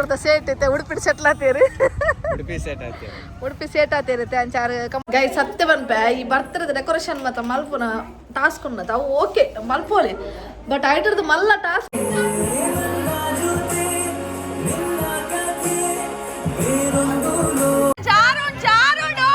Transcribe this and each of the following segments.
ಬೆಂಗಳೂರದ ಸೇಟ್ ಇತ್ತೆ ಉಡುಪಿಡ್ settle ಆತೇರು. Udupi set ಆಯ್ತು. ಉಡುಪಿ ಸೇಟ್ ಆತೇರುತ್ತೆ ಅಂಚಾರು. ಗೈ, ಸತ್ಯ ಪನ್ಪೆ, ಈ ಬರ್ತದ ಡೆಕೋರೇಷನ್ ಮತ್ತ ಮಲ್ಪುನ ಟಾಸ್ಕ್ ಉನ್ನತ ಅವು ಓಕೆ, ಮಲ್ಪೋಲಿ. ಬಟ್ ಐಟರ್ದು ಮಲ್ಲ ಟಾಸ್ಕ್. ಜಾರು ಜಾರುಡು.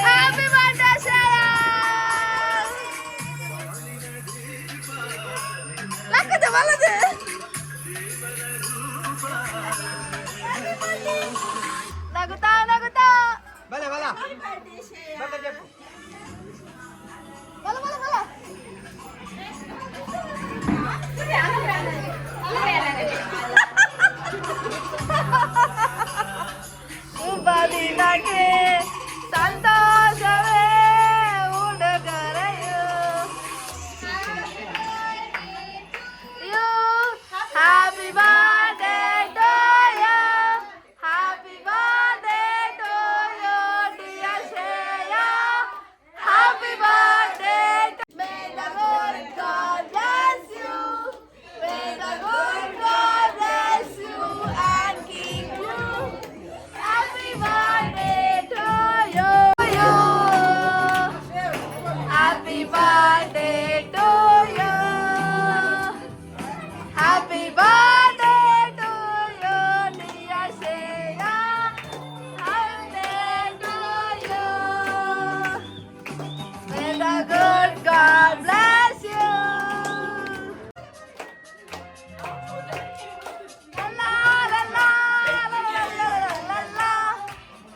Happy birthday, Shreya! ಲಕ್ಕದೆ ಬಲ್ಲದೆ. ನಗುತ್ತಾ ನಗುತ್ತಾ. ಬಲ ಬಲ ಬಲ చెప్పు. ಬಲ ಬಲ ಬಲ. ಶುಭ ದಿನಕ್ಕೆ ಸಂತೋಷವೇ ಉಡುಗೊರೆಯು. You, happy birthday to you, happy birthday to you, dear Shreya, happy birthday. May the good God bless you. May the good God bless you and keep you. Happy birthday to you. You. Happy birthday to you. Happy birthday to you, dear Shreya. Happy birthday to you. May the good God bless you. La la la la la la la la la.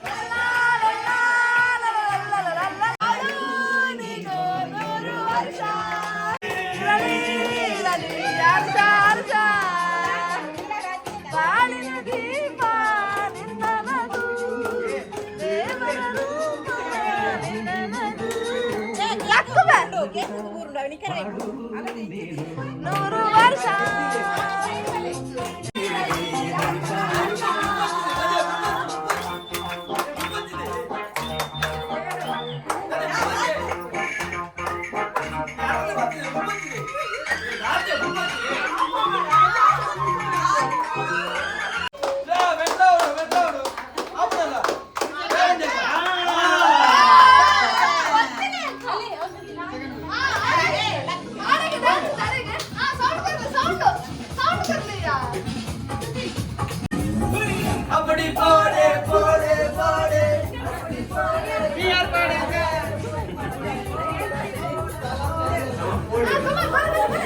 La la la la la la la la. ನೀನು 100 ವರ್ಷ. ಇರಲಿ, ಇರಲಿ, ಹರ್ಷ ಹರ್ಷ. ಬಾಳಿನ ದೀಪ ನಿನ್ನ ನಗು. ದೇವರ ರೂಪ ನಿನ್ನ ನಗು. ಲಕ್ಕುವೆ. 100 ವರ್ಷ. ಮೆಟ್ಲೌಡು ಆಪುನಲ್ಲ. ಸೌಂಡ್ ಸೌಂಡ್ ಬರ್ಲಿಲ್ಲ. அப்படி போடே போடே போடே பிஆர் பாடுங்க. Come on, ಬರ ಬರ ಬರ.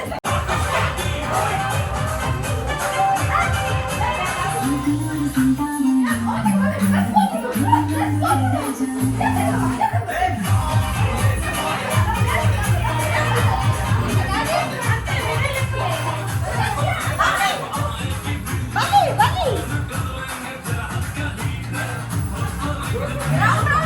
ಬನ್ನಿ ಬನ್ನಿ. Round round.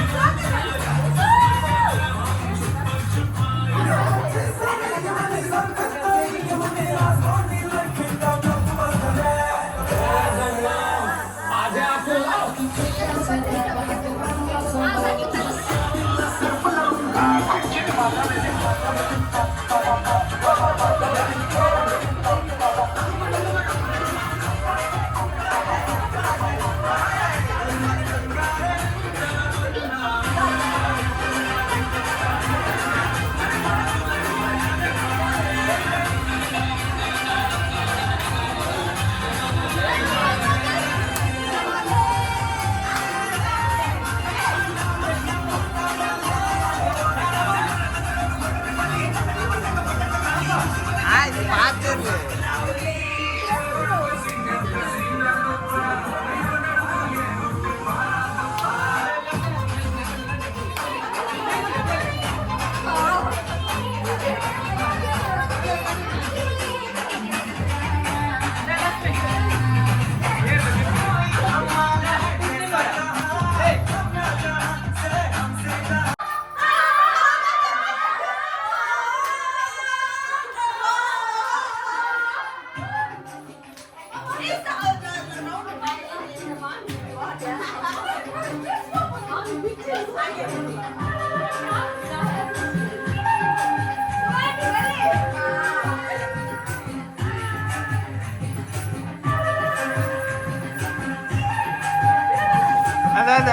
ಆಯ್ತು ಪಾತ್ರೆ.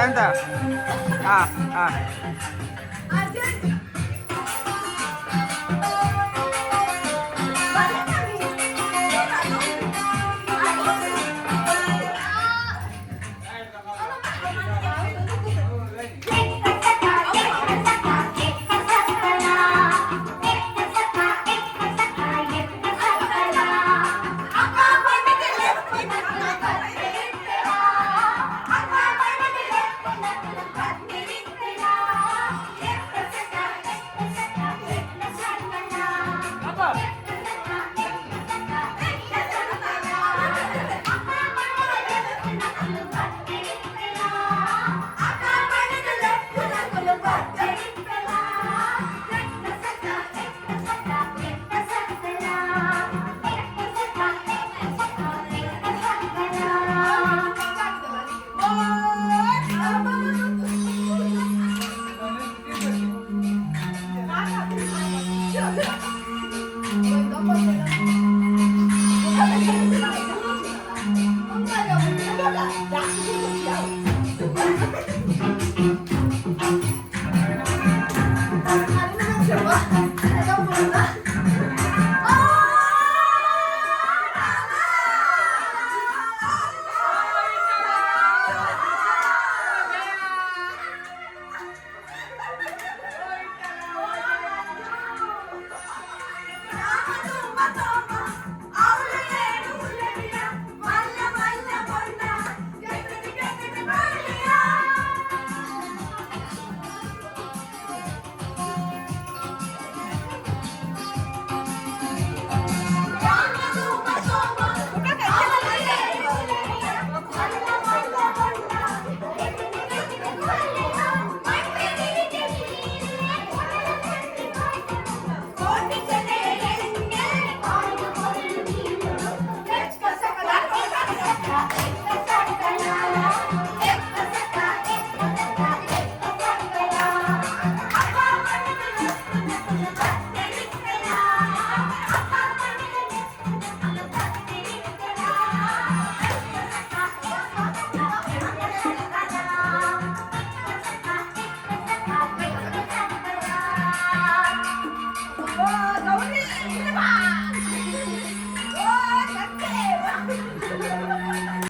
ಅಂತ ಹಾ ಹಾ.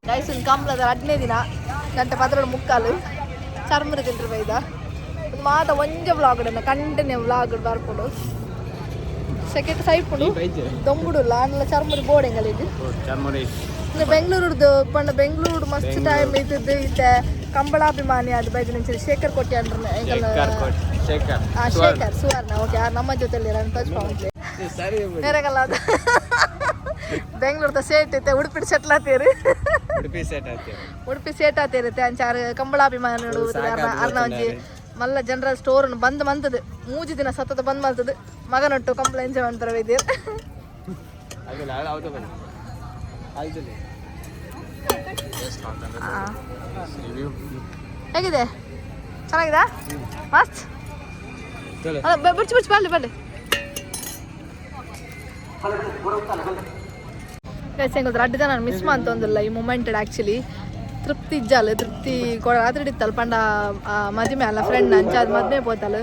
ಗೈಸ್, ಒಂದು ಕಂಬ್ಳದ 15 ದಿನ, ಗಂಟೆ 12:45. ಚರ್ಮರ ತಿಂಟ್ರು ಬೈದ. ಒಂದು ಮಾತ ಒಂಜೆ ವ್ಲಾಗ್ ಕಂಟಿನ್ಯೂ ವ್ಲಾಗ್ ಬರ್ಪುಂಡು. ಸೆಕೆಂಡ್ ಸೈಪುಂಡು ದೊಂಬುಡುಲ್ಲ ಆಂಡಲ ಚರ್ಮುರಿ ಬೋಡ್ ಎಂಗಲಿಗ್. ಚರ್ಮುರಿ. ಬೆಂಗಳೂರುದು ಪಂಡ ಬೆಂಗಳೂರು ಮಸ್ತ್ ಟೈಮ್ ಇದ್ದದ್ದು ಇತ್ತೆ. ಕಂಬಳಾಭಿಮಾನಿ ಅದು ಬೈದಿನ ಶೇಖರ್ ಕೋಟಿ ಅಂದ್ರೆ. ಶೇಖರ್ ಕೋಟಿ, ಶೇಖರ್. ಆ, ಶೇಖರ್ ಸುವರ್ಣ, ಓಕೆ. ನಮ್ಮ ಜೊತೆಲಿ ಟಚ್ ಸರಿ. ಬೇರೆಗಲ್ಲ ಅದು ಬೆಂಗಳೂರದ ಸೇಟ್ ಐತೆ. ಉಡುಪಿ ಸೆಟ್ಲ್ ಆತೀರಿ. ಉಡುಪಿ ಸೆಟ್ ಆಯ್ತು. ಉಡುಪಿ ಸೇಟ್ ಆತಿರುತ್ತೆ. ಅಂಚಾರು ಕಂಬಳಾಭಿಮಾನಿಗಳು ಅರ್ನ ಒಂಜಿ ಮಲ್ಲ ಜನರಲ್ ಸ್ಟೋರ್ ಬಂದ್ ಮಂತದು 3 ದಿನ ಸತತ ಬಂದ್ ಮಲ್ತದು. ಮಗನೊಟ್ಟು ಕಂಬಳ ಎಂಜಾಯ್ ಮಾಡ್ತಾರೆ ವೈದ್ಯರು. ಆಗಿಲ್ಲ, ಹೌದು, ಬನ್ನಿ, ಆಯ್ತು. ರಿವ್ಯೂ. ಹೇಗಿದೆ? ಚೆನ್ನಾಗಿದೆ, ಮಸ್ತ್. ಅಲ್ಲ, ಬಿಡ್ಚು ಬಿಡ್ಚು, ಬರಲಿ ಬರಲಿ. ರಡ್ಡು ಜನ ಮಿಸ್ ಮಂತೊಂದಿಲ್ಲ ಈ ಮೂಮೆಂಟ್. ಆ್ಯಕ್ಚುಲಿ ತೃಪ್ತಿ ಇಜ್ಜಾಲ್. ತೃಪ್ತಿ ಕೊಡ ರಾತ್ರಿ ಇತ್ತಲ್ಲ ಪಂಡ ಮದಿಮೆ ಅಲ್ಲ ಫ್ರೆಂಡ್ ಅಂಚ ಅದು ಮದ್ಮೆ ಪೋತಲ್ಲ.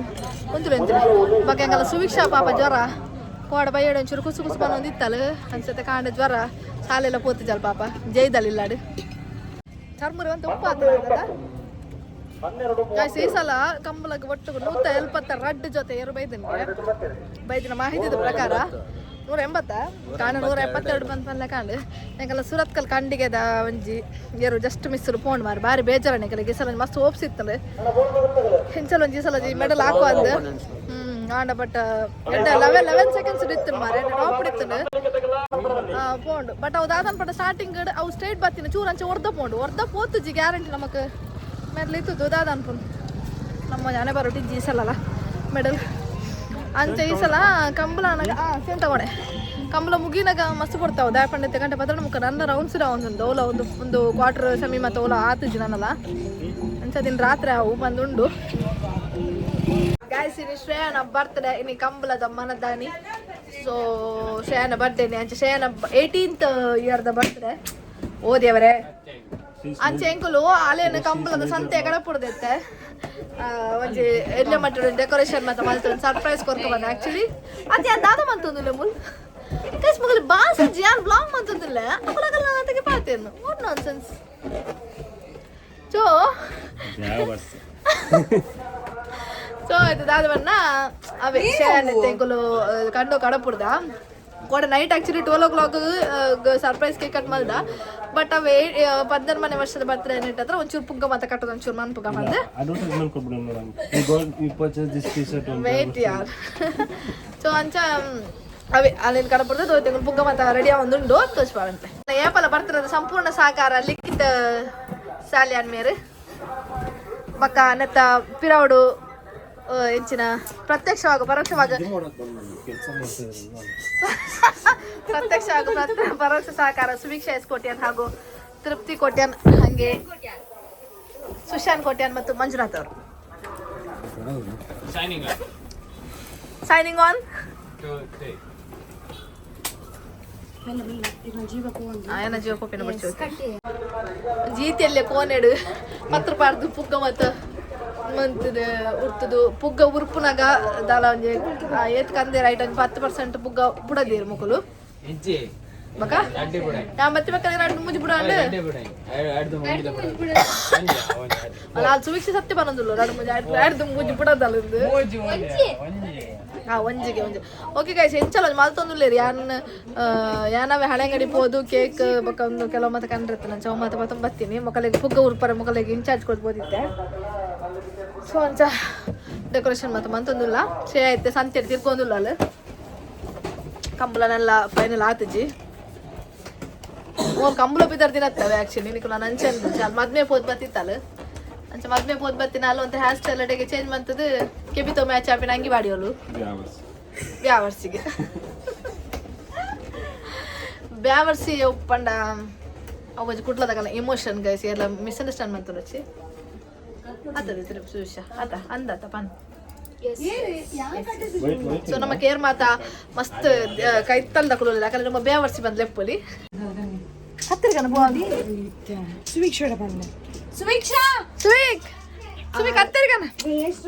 ಒಂಚೂರು ಎಂತಿಲ್ಲ ಬೊಕ ಎಂಕಲ್ಲ ಸುವೀಕ್ಷಾ ಪಾಪ ಜ್ವರ ಕೋಡ ಬಯ್ಯಡ ಒಂಚೂರು ಕುಸು ಕುಸು ಬಂದು ಇತ್ತಲ್ಲ ಅನ್ಸತ್ತೆ. ಕಾಂಡ ಜ್ವರ, ಶಾಲೆಲ್ಲ ಪೋತಿಜಲ್ ಪಾಪ. ಜೈದಲ್ ಇಲ್ಲಾಡು ಚರ್ಮುರಿ ಅಂತ ಉಪ್ಪು ಆತದ. ಈ ಸಲ ಕಂಬಳಕ್ಕೆ ಒಟ್ಟು 172 ಜೊತೆ ಏರು ಬೈದನಿಗೆ ಬೈದಿನ ಮಾಹಿತಿದ ಪ್ರಕಾರ 180 ಕಾಣ 172 ಬಂತ ಪನ್ಲೆ ಕಾಂಡು. ಎಂಕಲ್ಲ ಸುರತ್ಕಲ್ ಕಂಡಿಗೆದ ಒಂಜಿ ಏರು ಜಸ್ಟ್ ಮಿಸ್ ಪೋಂಡ್ ಮಾರು. ಬಾರಿ ಬೇಜಾರ ಎಂಕಲಿಗೆ. ಈ ಸಲ ಮಸ್ತ್ ಹೋಪ್ಸ್ ಇತ್ತಲ್ಲ. ಇಂಚಲ ಒಂಜಿ ಈ ಸಲ ಮೆಡಲ್ ಹಾಕುವ ಅಂದ್ ಆಂಡ ಬಟ್ 11 ಸೆಕೆಂಡ್ಸ್ ಇತ್ತು ಮಾರೆ. ಟಾಪ್ ಇತ್ತು ಪೋಂಡು. ಬಟ್ ಅವು ದಾದನ್ ಪಂಡ ಸ್ಟಾರ್ಟಿಂಗ್ ಅವು ಸ್ಟ್ರೈಟ್ ಬತ್ತಿನ ಚೂರು ಅಂಚೆ ಒರ್ದ ಪೋಂಡು. ಒರ್ದ ಪೋತುಜಿ ಗ್ಯಾರಂಟಿ ನಮಕ್ ಮೆಡಲ್ ಇತ್ತು. ದಾದ ಅನ್ಪುಂಡು ನಮ್ಮ ಜನ ಬರೋಟಿ ಈ ಸಲ ಮೆಡಲ್ ಅಂಚ. ಈ ಸಲ ಕಂಬಳ ಸೆಂತ ಕೊಡೆ ಕಂಬಳ ಮುಗಿನಾಗ ಮಸ್ತ್ ಕೊಡ್ತಾವ ದಾಯ ಪಂಡಿತ ಗಂಟೆ ಪತ್ರ ಮುಕ್ಕ ನನ್ನ ರೌಂಡ್ಸ್ ಒಂದು ಓಲ ಒಂದು ಒಂದು ಕ್ವಾರ್ಟರ್ ಸೆಮಿ ಮತ್ತು ಓಲ ಆತುಜಿ ನನ್ನಲ್ಲ. ಅಂಚ ದಿನ ರಾತ್ರಿ ಅವು ಬಂದುಂಡು. ಗಾಯ್ಸ್, ಇನಿ ಶ್ರೇಯನ ಬರ್ತ್ಡೇ. ಇನಿ ಕಂಬಳದ ಮನದಾನಿ. ಸೊ ಶ್ರೇಯನ ಬರ್ಡೇನೆ. ಅಂಚ ಶ್ರೇಯನ 18th ಇಯರ್ದ ಬರ್ತ್ಡೇ. ಓದಿಯವರೇ. ಅಂಚೆ ಎಂಕುಲು ಅಲೇನ ಕಂಬಳದ ಸಂತೆ ಕಡಪುಡ್ದೈತೆ. ಒಂಜಿ ಎಡ್ಲೆ ಮಟ್ಟದ ಡೆಕೋರೇಷನ್ ಮತ್ತೆ ಮಲ್ತು ಸರ್ಪ್ರೈಸ್ ಕೊರ್ಕ ಬಂದ. ಆಕ್ಚುಲಿ ಅದು ದಾದ ಮಂತೊಂದಿಲ್ಲ ಮುಲ್ ಗೈಸ್, ಮಗಲು ಬಾಸ್ ಜಿಯಾನ್ ಬ್ಲಾಗ್ ಮಂತೊಂದಿಲ್ಲ ಅಪ್ಪಲಗಲ್ಲ ಅಂತಗೆ ಪಾತೇನು. What nonsense. So so ಆಯ್ತು, ದಾದ ಬಣ್ಣ ಅವೇ ಎಂಕುಲು ಕಂಡು ಕಡಪುಡ್ದ ಕೋಡೆ night. Actually 12 o'clock surprise cake cut ಮಲ್ದ. ಬಟ್ ಅವೇ ಪದ್ದರ್ ಮನೆ ವರ್ಷದ ಬರ್ತ್ಡೇ ಹತ್ರ ಒಂಚೂರು ಪುಗ್ಗ ಮತ್ತೆ ಕಟ್ಟೋದು, ಒಂಚೂರು ಮನ್ ಪುಗ್ಗ ಮತ್ತೆ. ಅಡ್ವರ್ಟೈಸ್ಮೆಂಟ್ ಕೊಟ್ಬಿಡು madam. You got, you purchase this T shirt. Wait ಯಾರ್. ಸೊ ಅಂಚ ಅವೇ ಅಲ್ಲಿನ ಕಡಪುಡ್ದ ತೋಯ್ತು ಪುಗ್ಗ ಮತ್ತೆ ರೆಡಿ ಒಂದುಂಡು ತೋಚ್ಪಾರಂತೆ. ಏಪಲ ಬರ್ತಿರೋದು ಸಂಪೂರ್ಣ ಸಹಕಾರ ಲಿಖಿತ ಸಾಲಿ ಮೇರು ಬಕ್ಕ ನೆತ್ತ ಪಿರವಡು ಹೆಚ್ಚಿನ ಪ್ರತ್ಯಕ್ಷವಾಗ ಪರೋಕ್ಷವಾಗ ಕೆಲಸ ಮಾಡ್ತಿದ್ರಲ್ವಾ? ಪ್ರತ್ಯಕ್ಷ ಹಾಗೂ ಪರೋಕ್ಷ ಸಹಕಾರ ಸುವೀಕ್ಷಾ ಎಸ್ ಕೋಟ್ಯಾನ್ ಹಾಗೂ ತೃಪ್ತಿ ಕೋಟ್ಯಾನ್, ಹಾಗೆ ಸುಶಾಂತ್ ಕೋಟ್ಯಾನ್ ಮತ್ತು ಮಂಜುನಾಥ್ ಅವರು. Signing off. Signing on. 2, 3. ಏನ ಜೀವ ಕೊಪ್ಪಿನ ಬಿಡ್ಚು ಜೀತಿಯಲ್ಲೇ ಕೋನೆಡು ಪತ್ರ ಪಾಡ್ದು ಪುಗ್ಗ ಮತ್ತು ಮಂತದ ಉರ್ತುದು ಪುಗ್ಗ ಉರ್ಪುನಾಗ ದಾಲ ಒಂಜಿ ಏತ್ ಕಂದೆ ರೈಟ್ ಒಂಜಿ 10% ಪುಗ್ಗ ಬುಡದೀರು ಮುಕುಲು. ಇಜ್ಜಿ. ಬಕ ಅಡ್ಡಿ ಬುಡೈ. ಯಾ ಮತ್ತೆ ಬೇಕಾದ್ರೆ ಎರಡು ಮುಂಜಿ ಬುಡ ಅಂಡ್. ಅಡ್ಡಿ ಬುಡೈ, ಅಡ್ದು ಮುಂಜಿದ ಬುಡೈ. ಒಂಜಿ ಒಂಜಿ. ಅಲ್ಲ, ಅಲ್ಲಿ ಸುವೀಕ್ಷೆ ಸತ್ಯ ಬನ್ನೊಂದುಲ್ಲ. ಎರಡು ಮುಂಜಿ ಎರಡು ಮುಂಜಿ ಬುಡದಲ್ಲ ಇಂದು. ಮೂಜಿ, ಒಂಜಿ ಒಂಜಿ. ಹಾ, ಒಂಜಿಗೆ ಒಂಜಿ. ಓಕೆ ಗೈಸ್, ಎಂಚಲ ಒಂಜಿ ಮಲ್ತೊಂದುಲ್ಲೇರಿ ಯಾನ್ ಯಾನವೇ ಹಳೆಂಗಡಿ ಪೋದು ಕೇಕ್ ಬೊಕ್ಕ ಒಂದು ಕೆಲವು ಮತ್ತೆ ಕಂಡಿರ್ತ ನಾನು ಚೌ ಮತ್ತೆ ಮತ್ತೊಂದು ಬರ್ತೀನಿ. ಮೊಕಲಿಗೆ ಪುಗ್ಗ ಉರ್ಪರೆ ಮೊಕಲಿಗೆ ಇನ್ಚಾರ್ಜ್ ಕೊಡ್ಬೋದಿತ್ತೆ. ಸೊ ಅಂಚ ಡೆಕೋರೇಷನ್ ಮತ್ತೆ ಮಂತೊಂದುಲ್ಲ ಶೇ ಐತೆ ಸಂತೆ ತಿರ್ಕೊಂದುಲ್ಲ. ಅಲ್ಲಿ ಕಂಬಳನೆಲ್ಲ ಫೈನಲ್ ಆತಜಿ. ಓ ಕಂಬಳ ಬಿದ್ದರ್ ದಿನತ್ತವೆ. ಆಕ್ಚುಲಿ ನಿಕ್ ನಾನು ಅಂಚೆ ಅಲ್ಲಿ ಮದ್ಮೆ ಪೋದ್ ಬತ್ತಿತ್ತಲ್ಲ. ಅಂಚೆ ಮದ್ಮೆ ಪೋದ್ ಬತ್ತಿನ ಅಲ್ಲಿ ಒಂದು ಹೇರ್ ಸ್ಟೈಲ್ ಅಡೆಗೆ ಚೇಂಜ್ ಮಂತದ್ದು ಕೆಬಿತೋ ಮ್ಯಾಚ್ ಆಪಿನ ಅಂಗಿ ಬಾಡಿಯೋಲು. ಬ್ಯಾವರ್ಸಿಗೆ ಬ್ಯಾವರ್ಸಿ ಪಂಡ ಅವು ಕುಟ್ಲದಾಗಲ್ಲ ಇಮೋಷನ್ ಗೈಸ್, ಎಲ್ಲ ಮಿಸ್ಅಂಡರ್ಸ್ಟ್ಯಾಂಡ್ ಮಂತೊಂಡೊಚ್ಚಿ ಆತದೆ ಸುವಿಷ ಆತ ಅಂದಾತ ಪನ್. ಸೊ ನಮ್ಮ ಕೇರ್ ಮಾತಾ ಮಸ್ತ್ ಕೈತಲ್ದ ಕುಲುಲ್ಲ. ಯಾಕಂದ್ರೆ ನಮ್ಮ ಬೇವರ್ಸಿ ಬಂದ್ ಲೆಪ್ಪಲಿ ಹತ್ತಿರ ಬೋದಿ. ಸುವೀಕ್ಷಾ. ಸುವೀಕ್, ಸುವೀಕ್ ಹತ್ತಿರಗನ. ವೇಸ್ಟ್.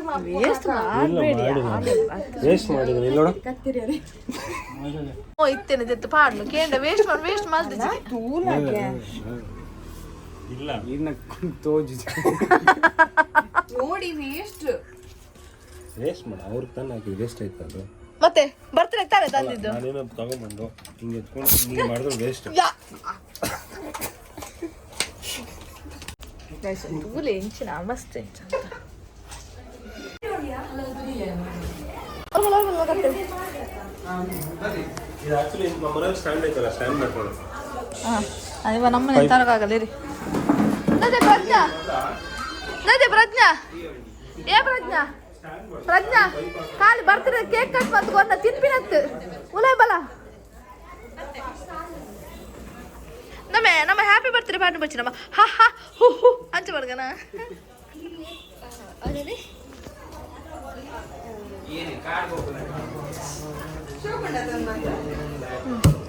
ವೇಸ್ಟ್ ಮಾಡಿದ್ರೆ ಇಲ್ಲಿ ನೋಡು. ಓ ಇತ್ತೇನೆ ಜೆತ್ತು ಪಾಡ್ನು ಕೇಂಡ ವೇಸ್ಟ್ ಮಾಡಿ ವೇಸ್ಟ್ ಮಾಡ್ದಿಜಿ. ಇಲ್ಲ. ಇನ್ನ ತೋಜು. ನೋಡಿ, ವೇಸ್ಟ್. ವೇಸ್ಟ್ ಮಾಡ ಅವ್ರಿಗೆ ತಾನೇ ಹಾಕಿ ವೇಸ್ಟ್ ಆಯ್ತು ಅದು. ಮತ್ತೆ ಬರ್ತಾರೆ ತಾನೆ ತಂದಿದ್ದು. ನಾನೇನೋ ತಗೊಂಬಂದು ಹಿಂಗೆ ಎತ್ಕೊಂಡು ಹಿಂಗೆ ಮಾಡಿದ್ರೆ ವೇಸ್ಟ್. ಯಾ ಗೈಸ್, ತೂಲೆ ಎಂಚಿನ ಮಸ್ತ್ ಎಂಚ ಅಂತ. ಇದು ಆಕ್ಚುಲಿ ನಮ್ಮ ಮನೇಲಿ ಸ್ಟ್ಯಾಂಡ್ ಐತಲ್ಲ, ಸ್ಟ್ಯಾಂಡ್ ಮಾಡ್ಕೊಳ್ಳಿ. ಇವ ನಮ್ಮನೆ ತರಕಾಗಲ್ಲ ಇರಿ. ನದೆ ಪ್ರಜ್ಞಾ, ನದೆ ಪ್ರಜ್ಞಾ, ಏ ಪ್ರಜ್ಞಾ, ಪ್ರಜ್ಞಾ ಖಾಲಿ ಬರ್ತಿರ ಕೇಕ್ ಕಟ್ ಮತ್ತು ಕೊನ್ನ ತಿನ್ಪಿನತ್ತು ಉಲೈ ಬಲ. ನಮ್ಮ ನಮ್ಮ ಹ್ಯಾಪಿ ಬರ್ತ್ಡೇ ಪಾಡು ಬಚ್ಚಿ ನಮ್ಮ ಹ ಹ ಹು ಹು ಅಂಚ ಬಡ್ಗನ.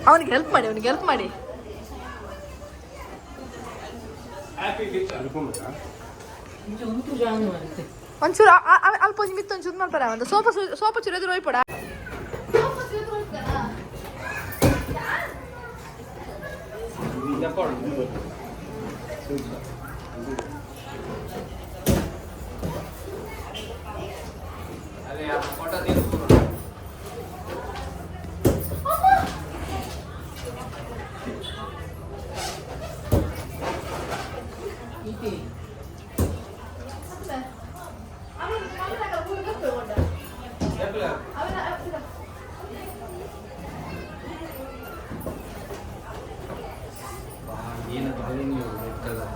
ಅವನಿಗೆ ಹೆಲ್ಪ್ ಮಾಡಿ, ಅವನಿಗೆ ಹೆಲ್ಪ್ ಮಾಡಿ. ಒಂಚೂರು ಅಲ್ಪ ಒಂಜಿ ಮಿತ್ತು ಒಂಚೂರು ಮಾಡ್ತಾರೆ. ಒಂದು ಸೋಪ ಸೋಪ ಚೂರು ಎದುರು ಹೋಯ್ಪಡ. ಅದೇ ಫೋಟೋ ತೀರ್ಪು. ಏನದು ನೀವು red colour?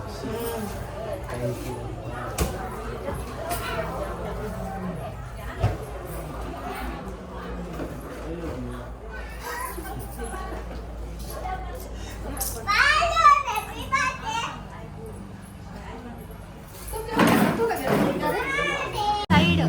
Thank you. Side.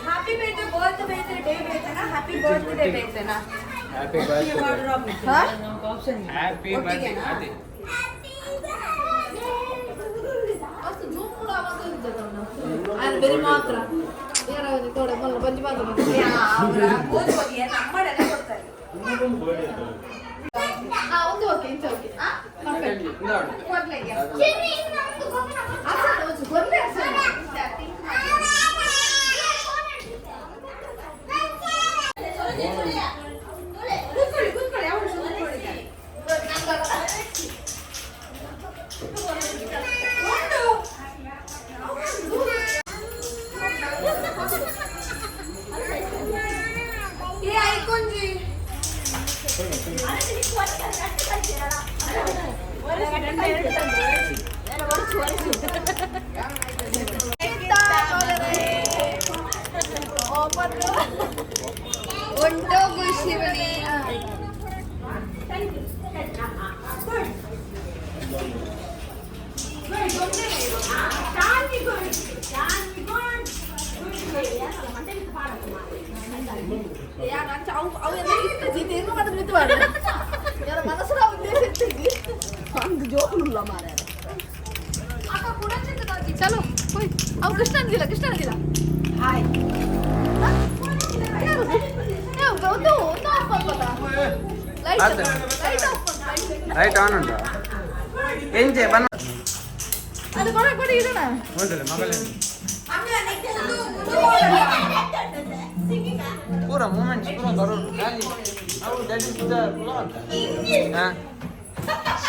Happy birthday birthday day ಬೇತನಾ ಹ್ಯಾಪಿ ಬರ್ತ್ಡೇ ಬೇತನಾ ಹ್ಯಾಪಿ ಬರ್ತ್ಡೇ. ಹಾ ಹ್ಯಾಪಿ ಬರ್ತ್ಡೇ ಅದೇ. ಬೇರೆ ಮಾತ್ರ ಬಂಜಿ ಮಾತ್ರ. ನಮ್ಮಡೆಲ್ಲ ಕೊಡ್ತಾರೆ. ಒಂದು ಓಕೆ ಇಂಚ ಓಕೆ. ಕೂತ್ಕೊಳ್ಳಿ ಕೂತ್ಕೊಳ್ಳಿ, ಅವರು ಕೂತ್ಕೊಳ್ಳಿ. ಉಂಟು. ಏ ಐಕೊಂಜಿ. ಒಂಟೋಗು ಶಿವನಿ. ಮನಸ್ಸು ಉದ್ದೇಶ ಇತ್ತಿದ್ವಿ ಅಂದು ಜೋಕುಲುಲ್ಲ ಮಾರ್ರೆ. ಚಲೋ ಹೋಯ್ ಅವು ಕೃಷ್ಣನ್ ದಿಲ್ಲ ಕೃಷ್ಣನ್ ದಿಲ್ಲ. ಹಾಯ್ ಒಂದು ಒಂದು ಆಫ್ ಮಾಡ್ಬೋದಾ? Light light off. ಲೈಟ್ ಆನ್ ಉಂಟಾ ಎಂಚೆ ಬನ್ನ? ಅದು ಕೊಡ ಕೊಡಿ ಇಡೋಣ. ಹೌದಲ್ಲ ಮಗಳೇ? ಪೂರ ಮೂಮೆಂಟ್ಸ್ ಪೂರ ಬರೋದು ಖಾಲಿ. ಅವು that is the plot. Ha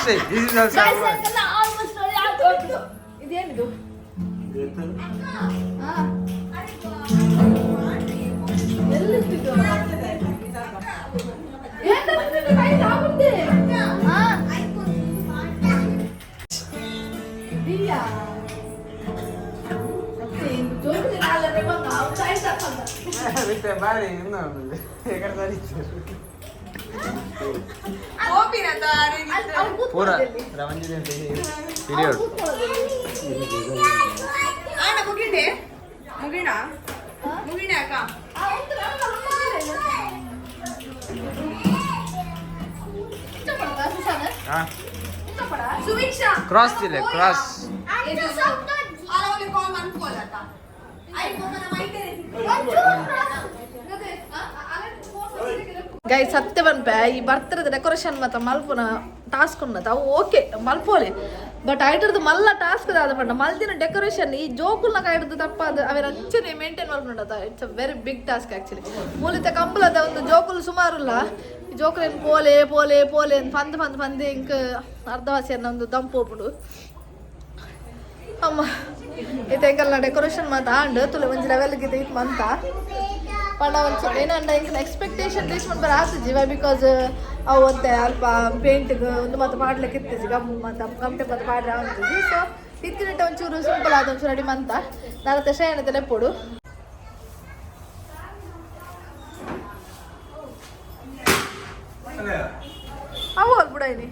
say this is also. ಇದೇನಿದು? ಎಲ್ಲಿಟ್ಟಿದ್ದು? ಬಾರಿ ಇನ್ನು ಎಕಡೆ ಪೂರ ರವಂಜನೆ ಪೀರಿಯಡ್. ಅಣ್ಣ ಮುಗಿಂಡೆ ಮುಗಿಣ ಮುಗಿಣ ಅಕ್ಕ. ಸುವೀಕ್ಷಾ. Cross ದಿಲೆ cross. ಕಾಲ್ ಅನ್ಕೋಲತ್ತ ಗೈ ಸತ್ಯ ಬನ್ಪೆ ಈ ಬರ್ತರದ ಡೆಕೋರೇಷನ್ ಮಾತ್ರ ಮಲ್ಪುನ ಟಾಸ್ಕ್ ಉನ್ನತ ಅವು ಓಕೆ ಮಲ್ಪೋಲಿ. ಬಟ್ ಐಟರ್ದು ಮಲ್ಲ ಟಾಸ್ಕ್ ದಾದ ಪಂಡ ಮಲ್ದಿನ ಡೆಕೋರೇಷನ್ ಈ ಜೋಕುಲ್ನ ಕಾಯ್ದು ತಪ್ಪಾದ ಅವೆರ ಅಂಚನೆ ಮೇಂಟೈನ್ ಮಲ್ಪುಂಡತ. It's a very big task actually. ಮೂಲಿತ ಕಂಬಳದ ಒಂದು ಜೋಕುಲು ಸುಮಾರುಲ್ಲ ಈ ಜೋಕುಲೇನು ಪೋಲೆ ಪೋಲೆ ಪೋಲೆ ಅಂತ ಪಂದ್ ಪಂದ್ ಪಂದ್ ಇಂಕ್ ಅರ್ಧವಾಸಿಯನ್ನ ಒಂದು ದಂಪು ಹೋಗ್ಬಿಡು ಅಮ್ಮ. ಇತ್ತೆ ಡೆಕೋರೇಷನ್ ಮಾತ ಆಂಡ್ ತುಲೆ ಒಂಜಿ ಲೆವೆಲ್ಗೆ ಇತ್ತು ಮಂತ ಪಂಡ ಒಂಚೂರು ಏನಂಡ ಇಂಕ್ನ ಎಕ್ಸ್ಪೆಕ್ಟೇಷನ್ ರೀಚ್ ಮನ್ಪರ ಆತುಜಿ. Why? Because ಅವು ಒಂತೆ ಅಲ್ಪ ಪೇಂಟ್ಗ್ ಒಂದು ಮಾತ ಮಾಡ್ಲಿಕ್ಕೆ ಇತ್ತಿಜಿ ಗಮ್ ಮಾತ ಗಮಟೆ ಮಾತ ಪಾಡ್ರೆ ಆವಂತಿಜಿ. ಸೊ ಇತ್ತಿನಟ್ಟ ಒಂಚೂರು ಸಿಂಪಲ್ ಆದ ಒಂಚೂರು ರೆಡಿ ಮಂತ ನಾನತ್ತೆ ಶ್ರೇಯನತೆ ಲೆಪ್ಪೊಡು. ಅವು ಅಲ್ಬಿಡೈನಿ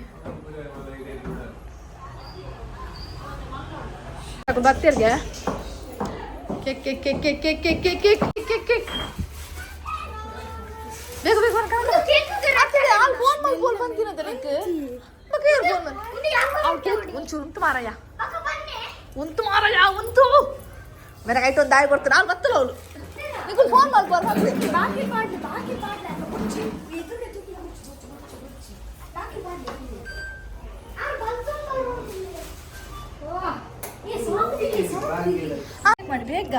ಬತ್ತೀರ್ಗೆ cake cake cake cake cake cake cake cake cake cake ಬೇಗ ಬೇಗ ಅಲ್ಲಿ ಫೋನ್ ಮಾಡಿ ಫೋನ್ ಬಂದಿನದ ನಂಗೆ ಮಕ್ಕ ಫೋನ್ ಬಂದು ಅವ್ಳು ಕೇಕ್ ಒಂಚೂರು ಉಂಟು ಮಾರಯ್ಯ ಉಂಟು ಮಾರಯ್ಯ ಉಂಟು ಮೇರೆ ಐಟು ಒಂದು ದಾಯಿ ಕೊಡ್ತಾನೆ ಅವ್ಳು ಬತ್ತಲ್ಲ ಅವಳು ನಿಂಗೆ ಫೋನ್ ಮಾಡಿ ಬಾಕಿ. ಮಾಡಿ ಬೇಗ.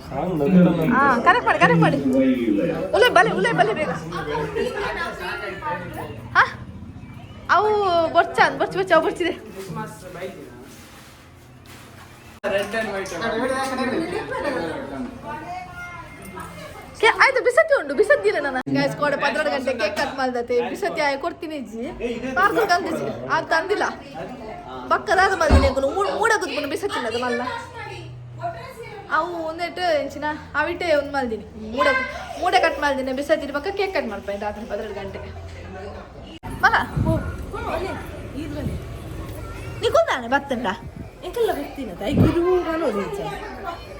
ಸಾಂಗ್ ನಗುತ್ತಾನ. ಹಾ ಕರೆಕ್ಟ್ ಮಾಡಿ ಕರೆಕ್ಟ್ ಮಾಡಿ. ಉಲೆ ಬಲೆ ಉಲೆ ಬಲೆ ಬೇಗ. ಹಾ ಅವು ಬೊರ್ಚ ಬೊರ್ಚು ಬೊರ್ಚು ಅವು ಬೊರ್ಚಿದೆ. ರೆಡ್ ಅಂಡ್ ವೈಟ್. ಆಯ್ತು ಬಿಸತಿ ಉಂಟು ಬಿಸತ್ತಿಲ್ಲ ನನ್ನ ಗ್ಯಾಸ್ ಕೋಡೆ 12 ಗಂಟೆ ಕೇಕ್ ಕಟ್ ಮಾಡ್ದತೆ ಬಿಸತಿ ಆಯ್ ಕೊಡ್ತೀನಿ ಇಜ್ಜಿ ಪಾರ್ಸಲ್ ತಂದಿಜಿ ಆಗ ತಂದಿಲ್ಲ ಪಕ್ಕದಾದ ಮಲ್ದಿನಿ ಮೂಡ ಕುತ್ಕೊಂಡು ಬಿಸತ್ತಿಲ್ಲ ಅದು ಮಲ್ಲ ಅವು ಒಂದೆಟ್ಟು ಎಂಚಿನ ಅವಿಟೆ ಒಂದು ಮಲ್ದಿನಿ ಮೂಡ ಮೂಡೆ ಕಟ್ ಮಾಡ್ದಿನಿ ಬಿಸತ್ತಿನ ಪಕ್ಕ ಕೇಕ್ ಕಟ್ ಮಾಡ್ಪ ರಾತ್ರಿ 12 ಗಂಟೆ ಮಲ ನೀ ಕುಂದಾನೆ ಬತ್ತಂಡ. ಎಂಕಲ್ಲ ಗೊತ್ತಿನ ತಾಯಿ ಗುರು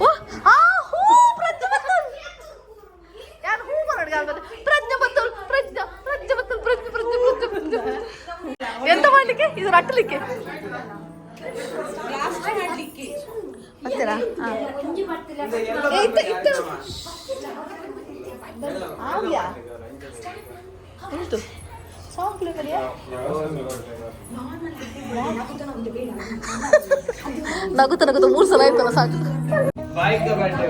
ಓ ಆ ಹೂ ಪ್ರಜ್ಞೆ ಬತ್ತಲ್. ಯಾರು ಹೂ ಮಾಡೋಣ ಪ್ರಜ್ಞೆ ಬತ್ತಲ್, ಪ್ರಜ್ಞೆ ಪ್ರಜ್ಞೆ ಬತ್ತಲ್, ಪ್ರಜ್ಞೆ ಪ್ರಜ್ಞೆ ಪ್ರಜ್ಞೆ ಪ್ರಜ್ಞೆ. ಎಂತ ಮಾಡ್ಲಿಕ್ಕೆ ಇದು? ರಟ್ಟಲಿಕ್ಕೆ ಬರ್ತೀರಾ? ಹಾ. ಏ, ಇತ್ತ ಇತ್ತ ಆವ್ಯಾ ಉಂಟು ಸಾಂಗ್ ಪ್ಲೇ ಮಾಡಿಯಾ? ನಗುತ್ತ ನಗುತ್ತ 3 ಸಲ ಆಯ್ತಲ್ಲ, ಸಾಕು. Bike birthday.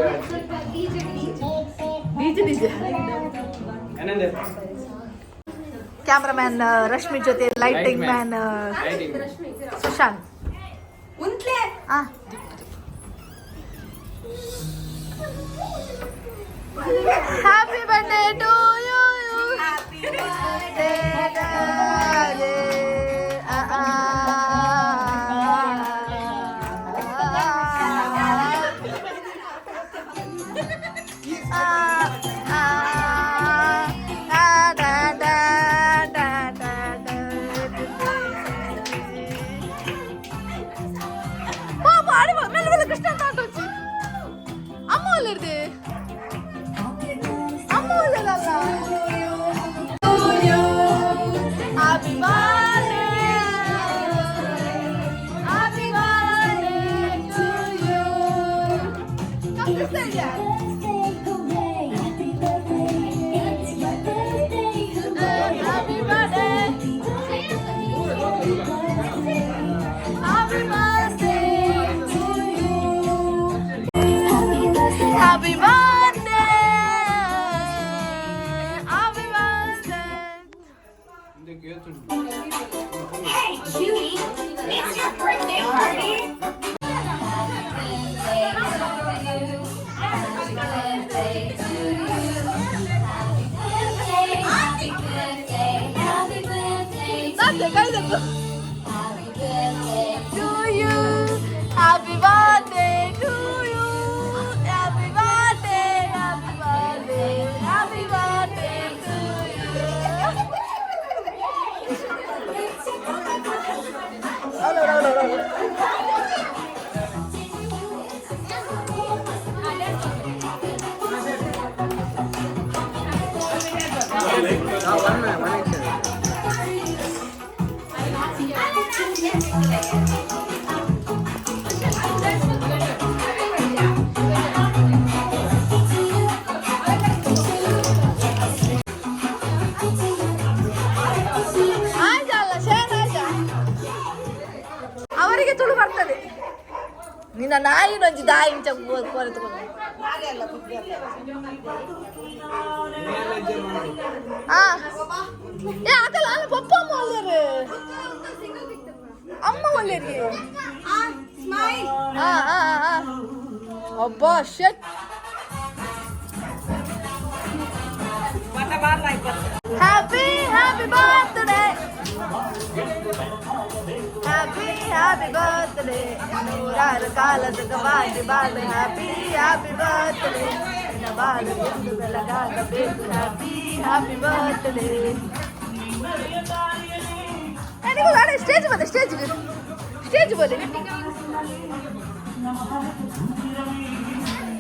DJ DJ. ಏನಂದೆ? ಕ್ಯಾಮ್ರಾಮ್ಯಾನ್ ರಶ್ಮಿ ಜೊತೆ ಲೈಟಿಂಗ್ ಮ್ಯಾನ್ ಲೈಟಿಂಗ್. ಸುಶಾಂತ್. ಉಂತ್ಲೆ. ಆ happy birthday to you. Happy birthday. మెల్ల మెల్ల కృష్ణ ಅಂತ ಆಟೋಚಿ. ಅಮ್ಮ ಒಳ್ಳೆರ್ದೆ, ಅಮ್ಮ ಒಳ್ಳೆದಲ್ಲ. Happy birthday. Happy birthday to you. Come this side, yeah. Happy birthday. Happy birthday to you. Happy birthday. Happy birthday. Hey, cutie, it's your birthday party. Happy birthday, happy birthday, non ಕೈ to you. Happy birthday to you. Happy birthday, happy birthday, happy birthday to you. ಹೌದು ಹೌದು ಹೌದು. One minute, one second. ಆಯ್ತಲ್ಲ share ಆಯ್ತಾ? ಅವರಿಗೆ ತುಳು ಬರ್ತದೆ. ನಿನ್ನ ನಾಯಿನೊಂಜಿ ದಾಯಿ ಇಂಚ ಕೊರೆತುಕೊಂಡು ಆ ಏ ಆಗಲ್ಲ ಅಲ್ಲ. ಪಪ್ಪ ಅಮ್ಮ ಒಳ್ಳೆಯರು, ಅಮ್ಮ ಒಳ್ಳೆಯರಿಗೆ. ಸ್ಮೈಲ್. ಆ ಆ ಆ ಅಬ್ಬಾ Shet. Happy happy birthday, happy happy birthday. ನೂರಾರು ಕಾಲ ಸುಖವಾಗಿ ಬಾಳು. Happy happy birthday. ನಿನ್ನ ಬಾಳು ಎಂದು ಬೆಳಗಾಗಬೇಕು. Happy happy birthday. ಸ್ಟೇಜ್ ಬಂದೆ, ಸ್ಟೇಜ್ ಸ್ಟೇಜ್ ಬನ್ನಿ.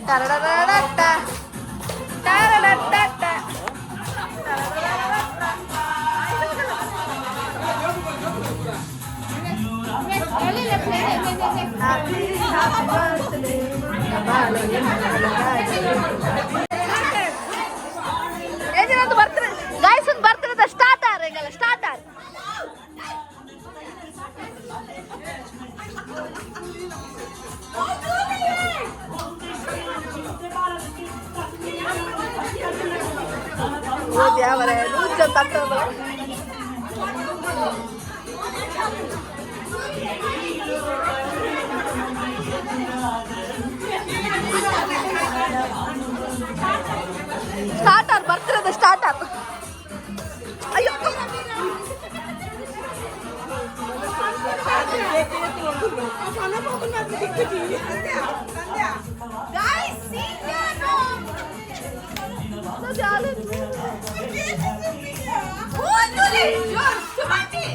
ಟರಡರಡಟ್ಟ, ಟರಡಟ್ಟಟ್ಟ. Happy happy birthday. ಬಾಳು ಎಂದು ಬೆಳಗಾಗಬೇಕು. ಏನಿರೋದು ಬರ್ತಾರೆ ಗಾಯ್ಸ್, ಒಂದು ಬರ್ತಿರೋದ ಸ್ಟಾರ್ಟ್ ಆರ್ ಹಿಂಗಲ್ಲ ಸ್ಟಾರ್ಟ್ ಆರ್. ಓ ದೇವರೇ, ನೂಜ ತಟ್ಟೋದು. ಸ್ಟಾರ್ಟ್ ಆರ್ ಬರ್ತಿರೋದು ಸ್ಟಾರ್ಟ್ ಆರ್. ಅಯ್ಯೋ. Guys, see no. Unduli, George, Sumati.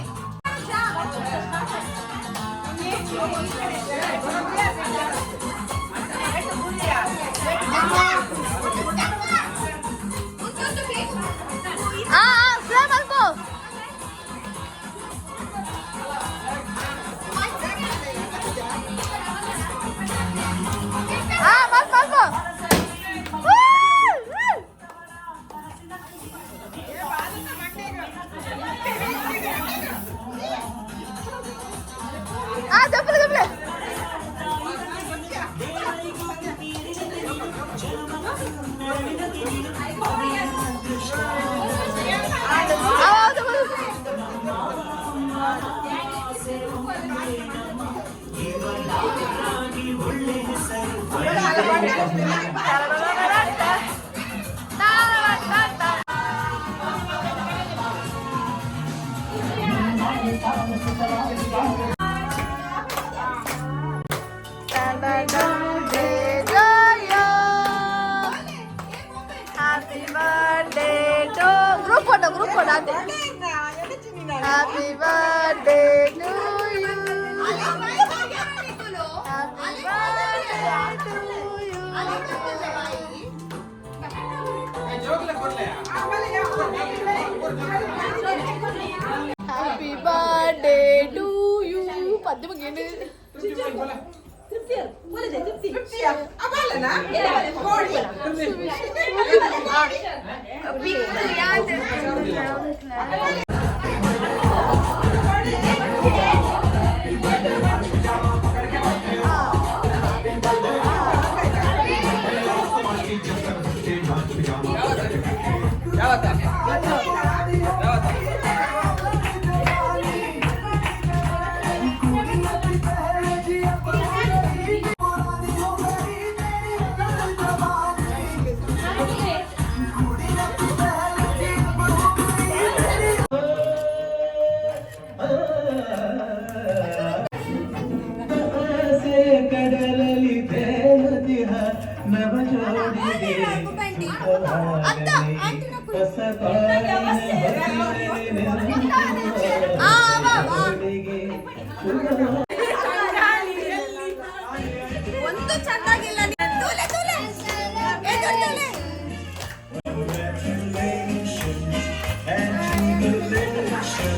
ಆ ದಪ್ಪಲೆ ದಪ್ಪಲೆ. ಆ ದಪ್ಪಲೆ. Happy birthday to group photo, group photo. Happy birthday to you. Happy birthday to you. Happy birthday to you. ಪದ್ಯ ಮುಗಿಂಡು. ಯಾವತ್ತ ಯಾವತ್ತ? ಕಡಲಲ್ಲಿ ತೇಲುತಿಹ ನವ ಜೋಡಿಗೆ ಹೊಸ ಬಾಳಿನ ಒಂದು ಚೆನ್ನಾಗಿಲ್ಲ. ತೂಲೆ ತೂಲೆ ಎದುರು ತೂಲೆ. And jubilation.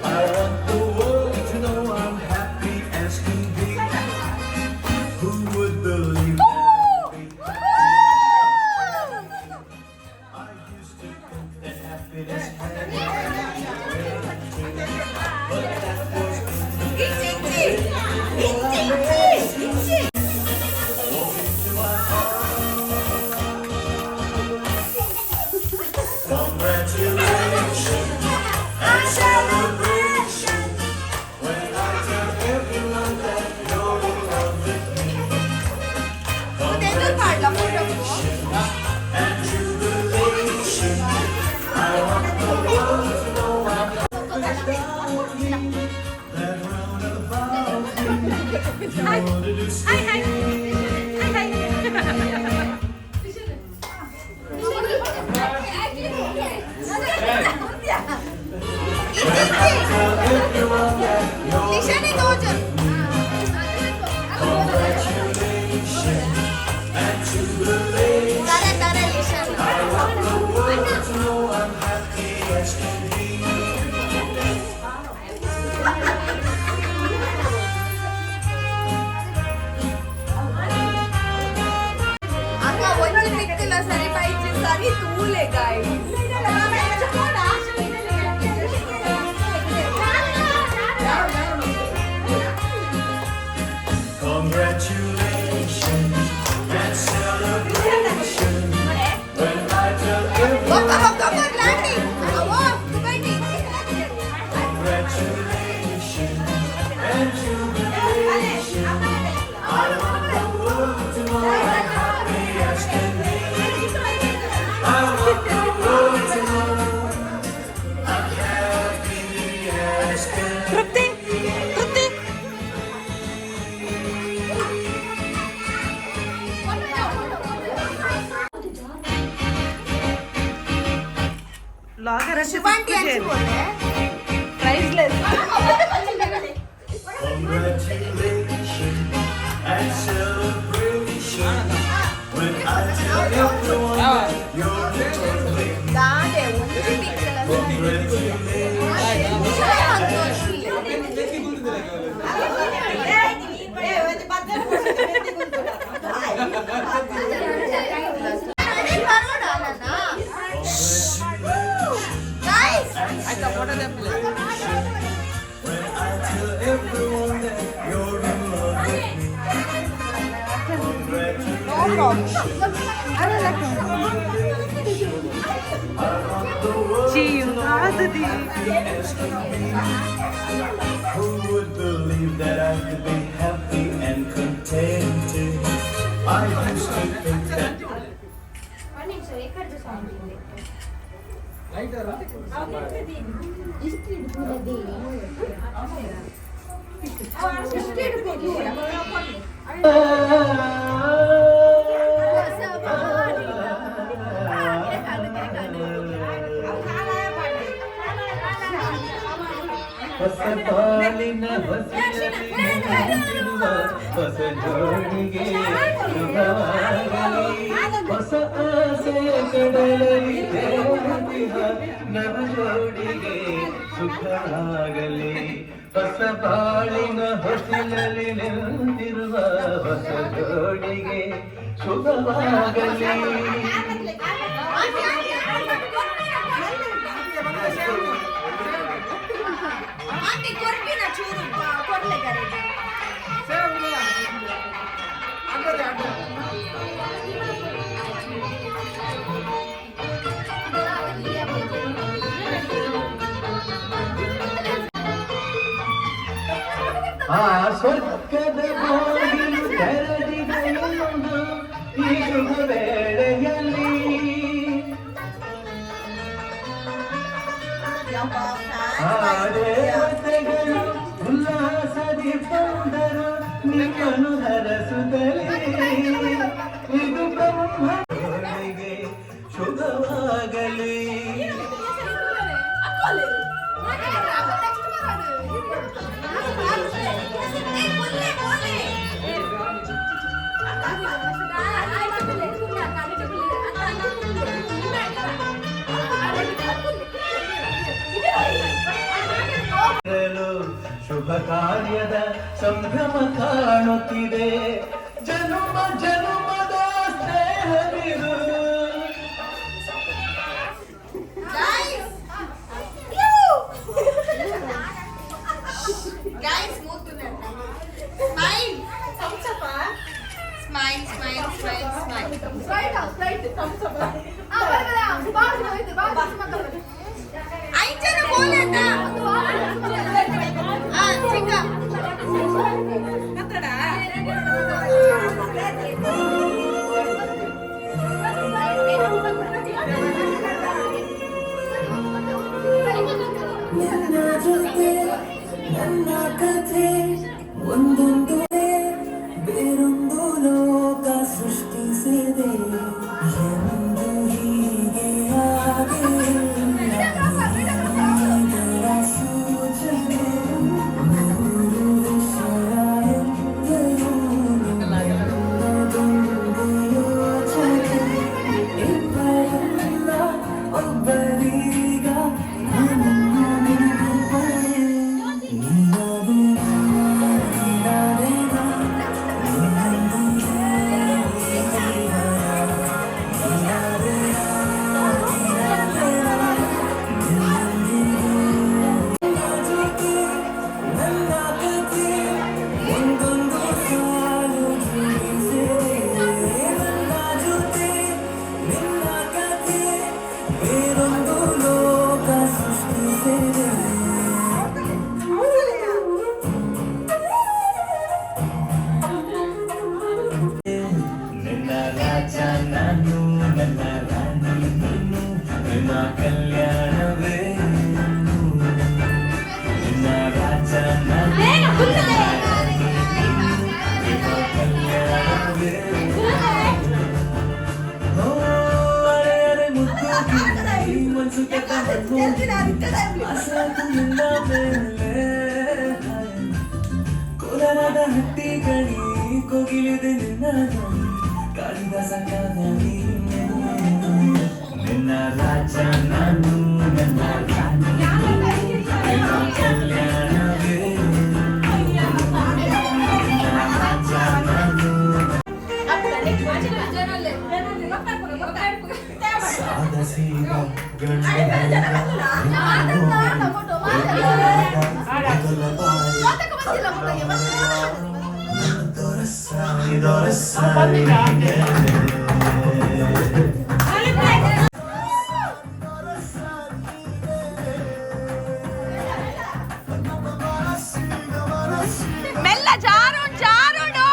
I want the world to know I'm happy as can be. Who would believe that? I used to think that happiness had but that was ಇಚ್ಚಿ ಇಚ್ಚಿ ಇಚ್ಚಿ ಇಚ್ಚಿ ಇಚ್ಚಿ. Into my Congratulations and celebration when I tell everyone that you're in love with me. ಎದುರು ಮಾಡ್ಲಾ photo? And jubilation. I want the world to know I'm that round about me. You wanted to stay. Hi hi. Tell everyone that you're ನಿಶಾನೆ ದೋಜನ್. Congratulations and jubilation. ತಾರೆ ತಾರೆ ಲಿಶಾನ್. I want the world to know I'm happy as can be. ಅಕ್ಕ ಒಂಜಿ ಪಿಕ್ತಿಲ್ಲ ಸರಿ ಬೈಚಿ ಸರಿ ತೂಲೆ guys. Congratulations and celebration when I tell everyone. ಬೊಕ್ಕ ಬೊಕ್ಕ ಬರ್ಲಾಂಡಿ ಅವೋ ದುಬೈಟಿ. Congratulations and jubilation. I want the world to know I'm happy as can be. I want the world to know I'm happy as can be. Trupti Trupti. ಶಿವಾಂಟಿ ಅನ್ಸಿಬೋದೆ. Priceless. Congratulations and celebration when I tell everyone that you're in love with me. ದಾದೆ ಒಂಜಿ ಪಿಕ್ತಿಲ್ಲ ಸರಿ. Congratulations. Guys. ಆಯ್ತಾ, photo ತೆಪ್ಪಲೆ. When I tell everyone that Who would believe that I could be happy and contented? I used to think that. ಹೊಸ ಬಾಳಿನ ಹೊಸಿಲಲ್ಲಿ ನಿಂತಿರುವ ಹೊಸ ಜೋಡಿಗೆ ಶುಭವಾಗಲಿ. ಹೊಸ ಆಸೆಯ ಕಡಲಲ್ಲಿ ತೇಲುತ್ತಿಹ ನವ ಜೋಡಿಗೆ ಸುಖವಾಗಲಿ. ಹೊಸ ಬಾಳಿನ ಹೊಸಿಲಲ್ಲಿ ನಿಂತಿರುವ ಹೊಸ ಜೋಡಿಗೆ ಶುಭವಾಗಲಿ. ಆ ಸ್ವರ್ಗದ ಬಾಗಿಲು ತೆರೆದಿದೆಯೊಂದು ಈ ಶುಭ ವೇಳೆಯಲ್ಲಿ. ಆ ದೇವತೆಗಳು ಉಲ್ಲಾಸದಿ ಬಂದರು ನಿಮ್ಮನ್ನು ಹರಸುತ್ತಲೇ. ಇದು ಬ್ರಹ್ಮನಿಗೆ ಶುಭವಾಗಲಿ. ಶುಭ ಕಾರ್ಯದ ಸಂಭ್ರಮ ಕಾಣುತ್ತಿದೆ. ಜನುಮ ಜನುಮದ ಸ್ನೇಹವಿದು. Guys, smile. Smile, smile, smile, smile. ಐದು ಬೋಲಂತ ಚಿಕ್ಕ. ನಿನ್ನ ಜೊತೆ ನನ್ನ ಕಥೆ ಒಂದೊಂದು ಬೇರೊಂದು ಲೋಕ ಸೃಷ್ಟಿಸಿದೆ ಎಂದು ಹೀಗೆ ಆಗಿಲ್ಲ. ಇದರ ಸೂಚನೆ ನೂರು ವಿಷಯ ಎಂದರೂ ನಿನ್ನದೊಂದು ಯೋಚನೆ. ಇಬ್ಬರಲ್ಲ ಒಬ್ಬರೀಗ ನನ್ನನ್ನು ನೆನಪರೆ. ನೀನಾದೇನಾ, ನೀನಾದೇನಾ, ನಿನ್ನೊಂದಿಗೆ ಜೀವನ. ನೀನಾದೇನಾ, ನೀನಾದೇನಾ, ನಿನ್ನೊಂದಿಗೆ. ನಿನ್ನ ಜೊತೆ ನನ್ನ ಕಥೆ ಒಂದೊಂದು ಸಾಲು ಜೋಡಿಸಿದೆ. ನನ್ನ ಜೊತೆ ನಿನ್ನ ಕಥೆ ಬೇರೊಂದು ಲೋಕ ಸೃಷ್ಟಿಸಿದೆ. ನಿನ್ನ ರಾಜ ನಾನು, ನನ್ನ ರಾಣಿ ನೀನು, ಪ್ರೇಮ ಕಲ್ಯಾಣವೇ. ನಿನ್ನ ರಾಜ ನಾನು, ಪ್ರೇಮ ಕಲ್ಯಾಣವೇ. ಓ ಅರೆ ಅರೆ ಮುದ್ದು ಗಿಳಿ, ಮನ್ಸು ಕೆಟ್ಟ ಹಣ್ಣು, ಆಸೆ ನಿನ್ನ ಮೇಲೆ. ಕೋಲಾರದ ಹಟ್ಟಿ ಗಣಿ ಕೋಗಿಲಿದೆ ನಿನ್ನ ಧ್ವನಿ. ಕಾಳಿದಾಸ ಕಾದಾಡಿ. ನಿನ್ನ ರಾಜ ನಾನು, ನನ್ನ ರಾಣಿ ಪ್ರೇಮ ಕಲ್ಯಾಣವೇ. ನಿನ್ನ ರಾಜ ನಾನು. ಸಾದ ಸೀದ ಗಂಡ ಮೊದಲ ಬಾರಿ. ದೊರಸಾನಿ ದೊರಸಾನಿ. ಮೆಲ್ಲ ಜಾರುಣ್ ಜಾರುಣು.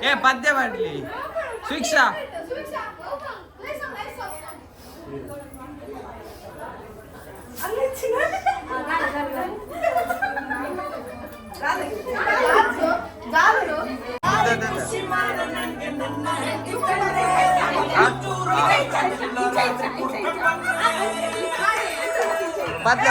ಏ ಪದ್ಯ ಮಾಡ್ಲಿ ಶಿಕ್ಷಾ. ಪದ್ಯ.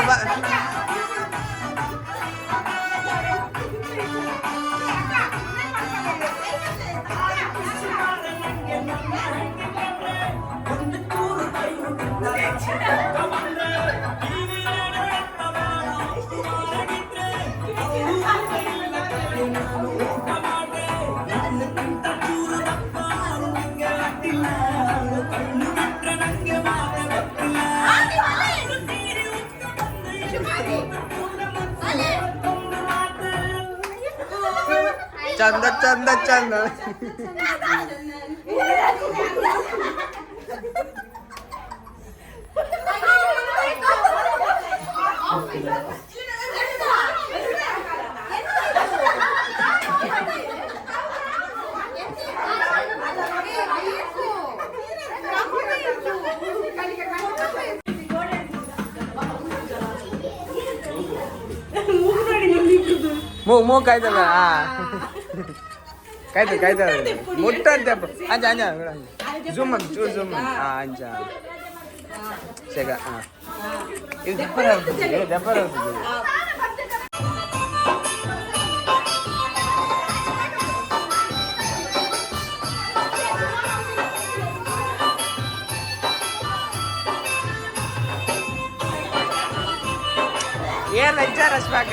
ಚಂದ ಚಂದ ಚಂದ. ಮೂ ಮೂ ಕಾಯ್ತಲ್ಲ. ಕಾಯ್ತು ಕಾಯ್ತು ಮುಟ್ಟ ಅಂತ. ಅಂಚ ಅಂಚ, ಜೂಮ್ ಚೂರು ಜೂಮ್. ಹಾ, ಅಂಚ ಶೇಗ. ಹಾ, ಇದು ದಪ್ಪರ ಆಗ್ತದೆ, ದಪ್ಪರ ಆಗ್ತದೆ. ಏನ್ ಲಜ್ಜ ರಶ್ಮಾಕ.